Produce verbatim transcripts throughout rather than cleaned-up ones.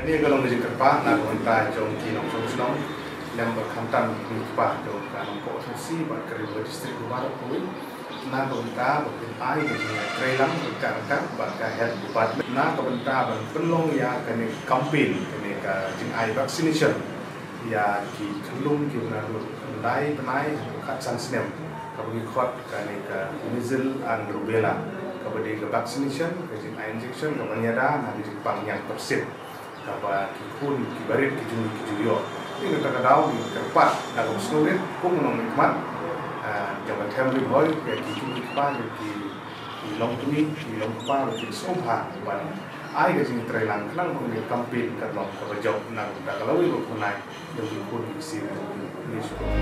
Kane ka long ka jingkyrpad na ka bynta jong ki nongshong shnong, lem bad khamtam ki kpa jong ka Nongpoh Shnong bad ka Ri Bhoi District baroh kawei. Na ka bynta ba kin ai ka jingtreilang ryngkat ryngkat bad ka Health Department na ka bynta ban pynlong ïa kane ka campaign, kane ka jingai vaccination ïa ki khyllung kiba naduh khyndai bnai haduh khatsan snem, kaba ngi khot kane ka measles and rubella, kaba dei ka vaccination, ka jingai injection kaba ïada na ka jingpang ñiangtyrsit, kaba ki khun kiba rit ki jong ngi ki ju ïoh. Te na kata ka daw ngi kyrpad da kaba sngewrit kum u nongmihkhmat, ah, jong ka Them Ri Bhoi, ïa ki kmie ki kpa, ïa ki, ki longkmie ki longkpa, ba kin sngewbha ban ai ka jingtreilang khnang ba kane ka campaign kan long kaba jop na ka bynta ka lawei ka khublei jong ki khun ki ksiew. Khublei shibun.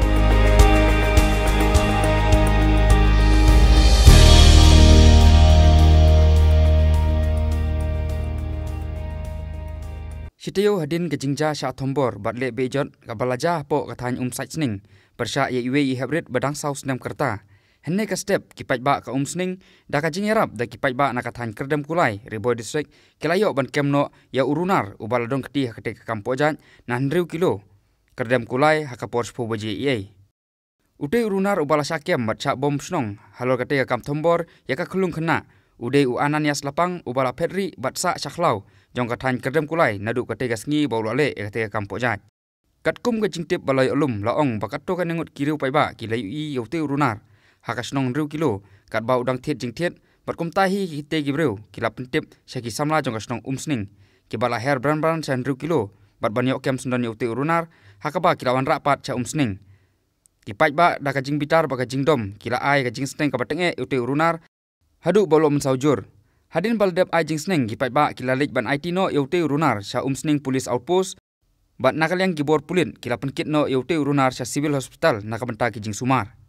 Shi taïew hadien ka jingjia shah thombor bad leh beh jot kaba la jia hapoh ka thaiñ Umsaitsning, pyrshah ïa iwei i heprit ba dang saw snem ka rta. Hynne ka step ki paidbah ka Umsning, da ka jingïarap da ki paidbah na ka thaiñ Kyrdemkulai, Ri Bhoi District, ki la ïoh ban kem noh ïa u runar uba la don kti ha katei ka kam pohjait na hynriew kilo kyrdemkulai ha ka por shiphew baje eiei. Utei u runar uba la shah kem bad shah bom shnong halor katei ka kam thombor ïa ka khyllung khynnah u dei u Ananias Lapang, uba la phet rieh bad sah sha khlaw jong ka thaiñ Kyrdemkulai naduh katei ka sngi ba u la leh ïa katei ka kam pohjait. Katkum ka jingtip ba la ïoh lum, la ong ba katto katne ngut ki riew paidbah ki la ïohi ïa utei u runar ha ka shnong hynriew kilo, katba u dang thied jingthied, bad kumta hi kitei ki briew ki la pyntip sha ki samla jong ka shnong Umsning, kiba la her bran bran sha hynriew kilo bad ban ïoh kem syndon ïa utei u runar, ha kaba ki la wanrah pat sha Umsning. Ki paidbah da ka jingbitar bad ka jingdom ki la ai ka jingsneng kaba tyngeh ïa utei u runar haduh ba u la mynsaw jur. Hadien ba la dep ai jingsneng, ki paidbah ki la leit ban aiti noh ïa utei u runar sha Umsning Police Outpost, bad na ka liang ki bor pulit ki la pynkit noh ïa utei u runar sha Civil Hospital na ka bynta ki jingsumar.